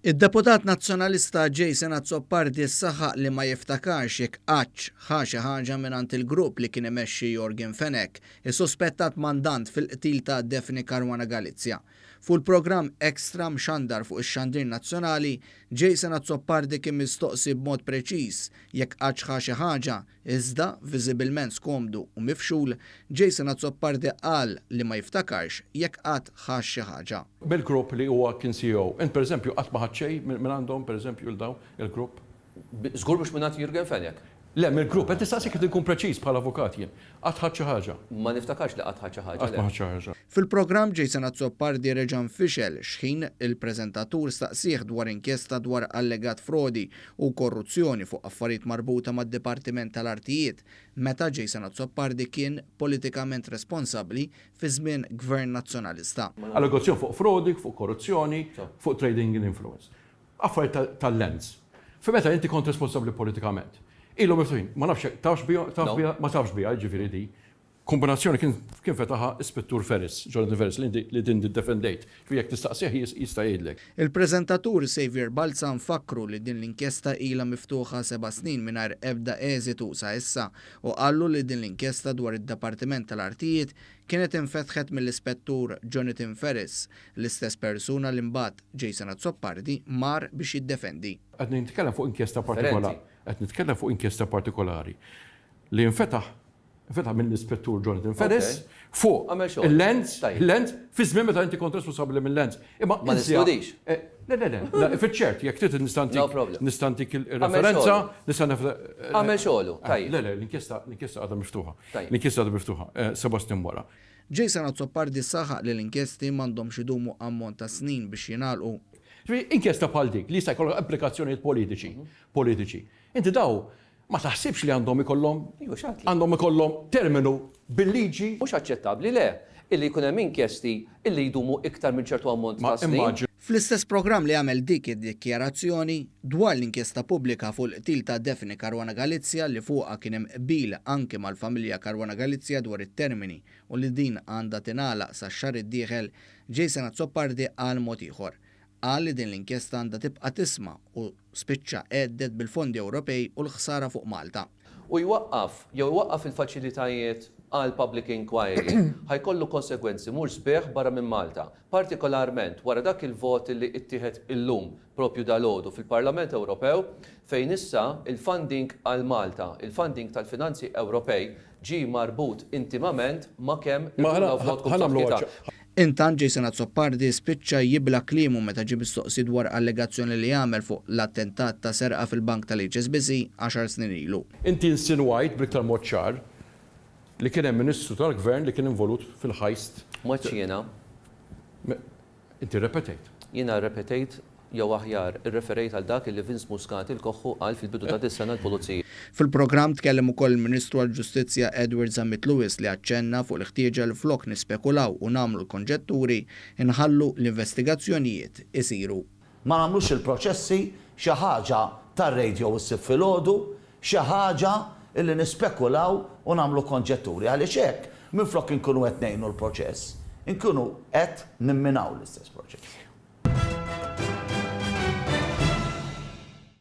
Id-deputat Nazzjonalista Jason Azzopardi saħaq li ma jiftakarx jekk qattx ħa xi ħaġa mingħand il-grupp li kien imexxi Yorgen Fenech, is-suspettat mandant fil-qtil ta' Daphne Caruana Galizia. Fuq il-programm Extra mxandar fuq ix-xandir nazzjonali, Jason Azzopardi kien mistoqsi b'mod preċiż jekk qattx ħa xi ħaġa Iżda, viżibilment skomdu u mifxul, Jason Azzopardi qal li ma jiftakarx jekk qatt ħax xi ħaġa. Mill-grupp li huwa kien CEO. Int pereżempju qatt ma ħadt xejn mingħandhom pereżempju 'l dawn il-grupp? Żgur mhux mingħand Jurgen Fenech. Le, mill-grupp. Qed nistaqsik qed inkun preċiż bħala avukat jien. Qatt ħadt xi ħaġa? Ma niftakarx li qatt ħadt xi ħaġa, le. Qatt ma ħadt xi ħaġa. Fil-programm Jason Azzopardi reġa' nfixel x'ħin il-preżentatur staqsieh dwar inkjesta dwar allegat frodi u korruzzjoni fuq affarijiet marbuta mad-Dipartiment tal-Artijiet meta Jason Azzopardi kien politikament responsabbli fi żmien Gvern Nazzjonalista. Allegazzjoni fuq frodi, fuq korruzzjoni, fuq trading in influence. Affarijiet tal-lands. Fi meta inti kont responsabbli politikament. Ilhom miftuħin. Ma nafx jekk tafx biha, taf biha, ma tafx biha, jiġifieri di. Kombinazzjoni kien kien fetaħha Ispettur Ferris, Jonathan Ferris, li inti li inti ddefendejt. Ġifieri jekk tistaqsih jista' jgħidlek. Il-preżentatur Saviour Balzan fakkru li din l-inkjesta ilha miftuħa seba' snin mingħajr ebda eżitu sa issa u qallu li din l-inkjesta dwar id-Dipartiment tal-Artijiet kienet infetħet mill-Ispettur Jonathan Ferris, l-istess persuna li mbagħad Jason Azzopardi mar biex jiddefendi. Qed nitkellem fuq inkjesta partikolari. Qed nitkellem fuq inkjesta partikolari li nfetaħ Fetaħ mill-Ispettur Jonathan Ferris fuq il-Lands, il-Lands, fi żmien meta inti kont responsabbli mill-Lands. Imma ma neskludix. Eh, le, le, le, fiċ-ċert, jekk trid nistantik nistantik il-referenza, nista' Għamel xogħlu, eh, tajjeb. Le, le, l-inkjesta l-inkjesta għadha miftuħa. L-inkjesta għadha miftuħa, eh, seba' snin wara. Jason Azzopardi saħaq li l-inkjesti m'għandhomx idumu ammont ta' snin biex jingħalqu. Inkjesta bħal dik li jista' jkollha implikazzjonijiet politiċi, politiċi. Inti daw Ma taħsibx li għandhom ikollhom għandhom ikollhom terminu bil-liġi? Mhux aċċettabbli, le, illi jkun hemm inkjesti illi jdumu iktar minn ċertu ammont ta' snin. Fl-istess programm li għamel dik id-dikjarazzjoni, dwar l-inkjesta pubblika fuq il-qtil ta' Daphne Caruana Galizia li fuqha kien hemm qbil anki mal-familja Caruana Galizia dwar it-termini u li din għandha tingħalaq sax-xahar id-dieħel, Jason Azzopardi qal mod ieħor. Qal li din l-inkjesta għandha tibqa' tisma' u spiċċa għedded bil-fondi Ewropej u l-ħsara fuq Malta. U jwaqqaf jew iwaqqaf il-faċilitajiet għal public inquiry ħa jkollu konsegwenzi mhux sbieħ barra minn Malta, partikolarment wara dak il-vot li ittieħed illum, propju dalgħodu, fil-Parlament Ewropew fejn issa il-funding għal Malta, il-funding tal-finanzi Ewropej ġie marbut intimament ma' kemm ikun hawn vot b'saħħitha. Intant Jason Azzopardi spiċċa jibla' kliemu meta ġie mistoqsi dwar allegazzjoni li għamel fuq l-attentat ta' serqa fil-bank tal-HSBC għaxar snin ilu. Inti insinwajt bl-iktar mod ċar li kien hemm Ministru tal-Gvern li kien involut fil-heist. M'għedtx jiena. Inti rrepetejt. Jiena rrepetejt jew aħjar, irreferejt għal dak illi Vince Muscat il-Koħħu qal fil-bidu ta' dis-sena l-Pulizija. Fil-programm tkellem ukoll il-Ministru għall-Ġustizzja Edward Zammit Lewis li aċċenna fuq il-ħtieġa li flok nispekulaw u nagħmlu l-konġetturi, inħallu l-investigazzjonijiet isiru. Ma nagħmlux il-proċessi xi ħaġa tar-radio is-Sibt filgħodu, xi ħaġa illi nispekulaw u nagħmlu konġetturi għaliex hekk minflok inkunu qed ngħinu l-proċess, inkunu qed nimminaw l-istess proċess.